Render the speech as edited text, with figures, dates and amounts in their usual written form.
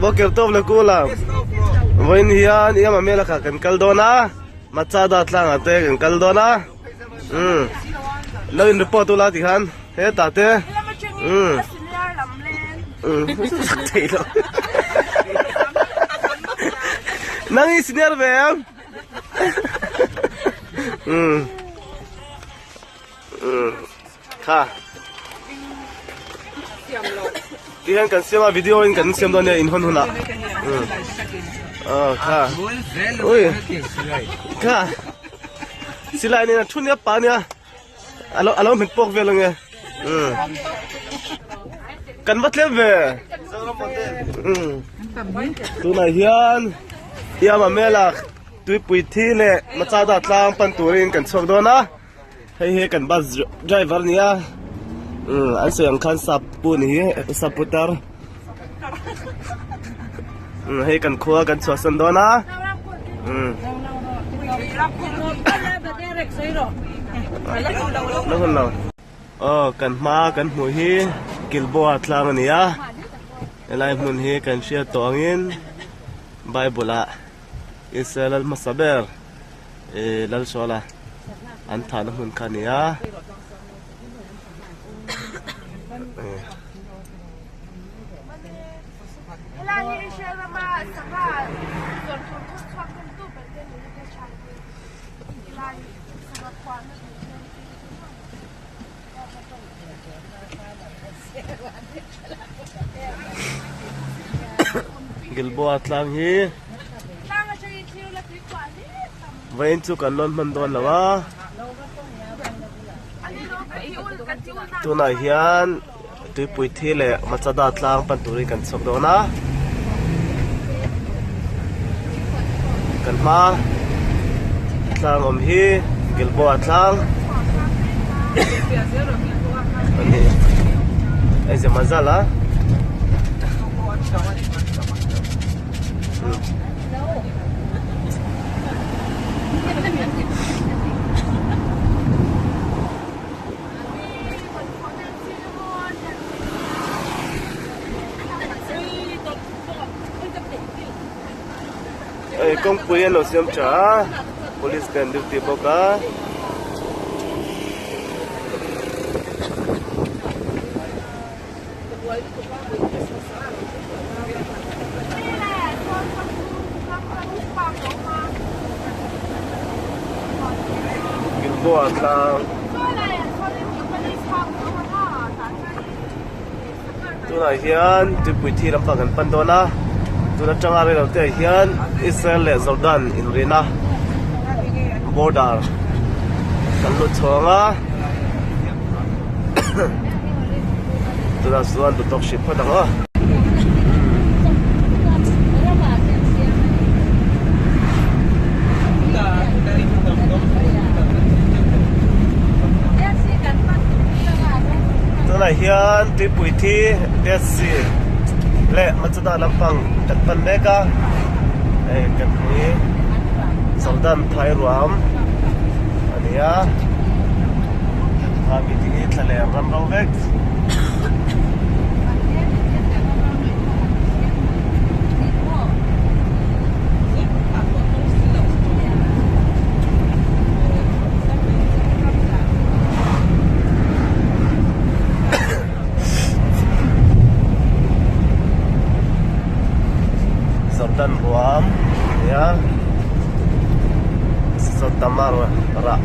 Boker tov le kulam. Vawiin hian Iama Melakah kan kal dawn a, Machada tlangah te kan kal dawn a. Umm. Lo in report ula tikhan hetah te. Umm. Umm. Thei lo. Nang i senior ve em? Umm. Umm. Kha. Ti hian kan siam a video in kan siam dawn nia in hawn hunah. Umm. Aw kha. Ui. Kha. Silai nen a thu nia pa nia. Alo alo hmet pawk vel ange. Umm. Kan va tlem ve. Umm. Tunah hian Iama Mela tuipui thi leh Machada tlang pan turin kan chhuak dawn a. Hei hi kan bus driver a ni a umm an sawi ang khan sap pu ni hi sap putar umm hei kan khua kan chhuahsan dawn a umm la hun lo aw kan hma kan hmuh hi Gilboa tlang a ni a helai hmun hi kan hriat tawh angin bible ah Israel lal hmasa ber. Ehh Lalsuala an thahna hmun kha a ni a Gilboa tlang hi Vawiin chu kan lawn hman dawn lo a, tunah hian tuipui thi leh Machada tlang pan turin kan chhuak dawn a, kan hma tlang awm hi Gilboa tlang a ni hei ze mazal a. Hei kawngpui an lo siam tha a police te an duty bawk a. Gilboa tlang tunah hian tuipui thi lampang kan pan dawn a tun atanga rei lo te ah hian Israel leh Jordan inrina border kan lut chhawng a. Tunah chuan duhtawk hrih phawt ang aw. Tunah hian tuipui thi Dead Sea leh Machada lampang kan pan mek a, hei kan hmu hi Jordan phai ruam a ni a. Khami te hi thla leh ram ro vek. Jordan ruam ania Sawta mar rah.